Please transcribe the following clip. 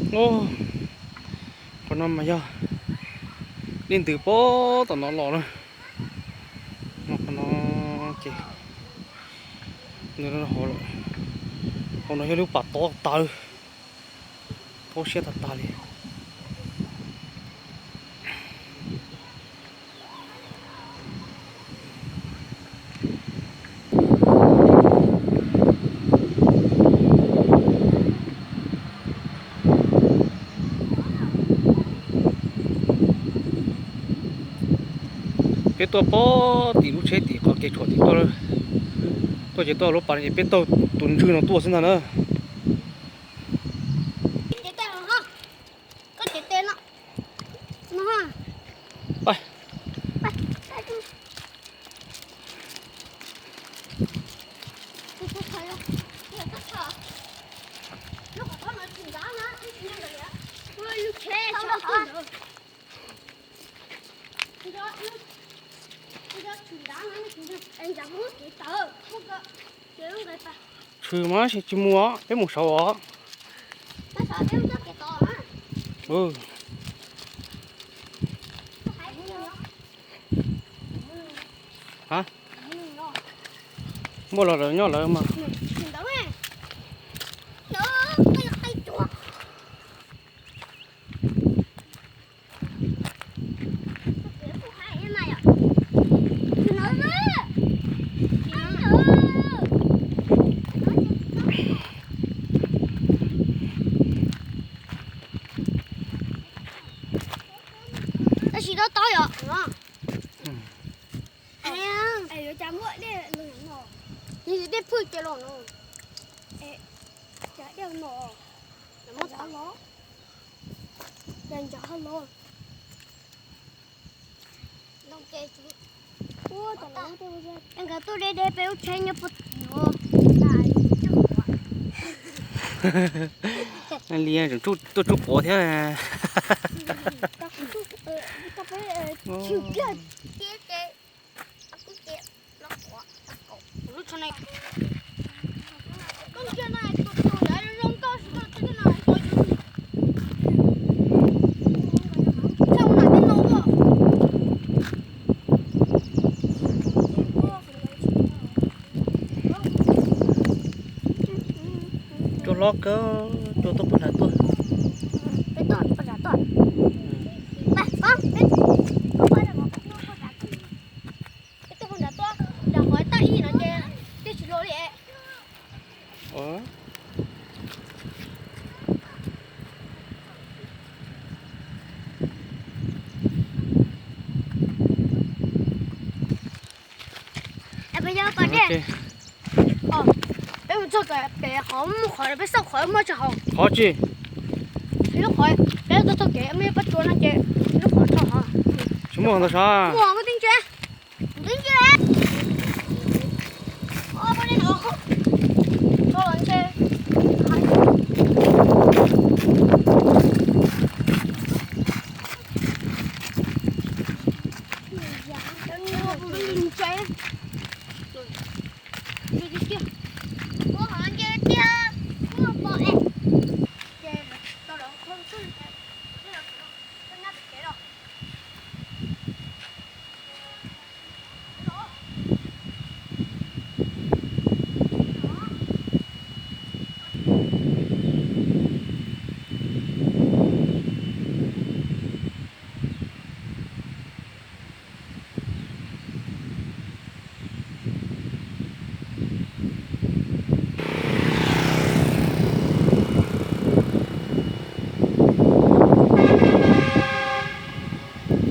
Ub, qhov no mas yog dej ntws puag tom no los na. No qhov no ces nws hauv lawm. Hauv no yog lub pas tob tawv, poob siab tag tag li. Peb tuaj pem tim lub tsheb tim qhov kev tshuam tim tuaj, tuaj ces tuaj lub pas no ces peb taug tus ntswg no tuaj xwb ntag na. Tshwm mas tsis mus os, peb mus saud os. Muaj los lawv nyob lawv mas. Tab sis tob tob yom. Yuav cas muaj dej los no? Dej phwj ces los no. Cas dej no, muab thav los, cas ncav los. Nkawd tuaj deb deb peb lub tsheb nyob puag tim no. Li tuaj tsuj quav thiab. Cua hlob kawg, cua tuaj puag nram tuaj. Peb tuaj puag nram tuaj, nram qhov tag ib no ces twb tsis los li. Peb yog pas dej. Peb mus txog pem qhov muaj qhov, peb xauj qhov muaj tso hauv. Qhov tsi? Lub qhov, peb tuaj txog kev muaj ib pob tsuas no ces lub qhov tso hauv. Tsis muaj ntau sab. Muaj, muaj tib ntsia. Tib ntsia. Tso los ntshe.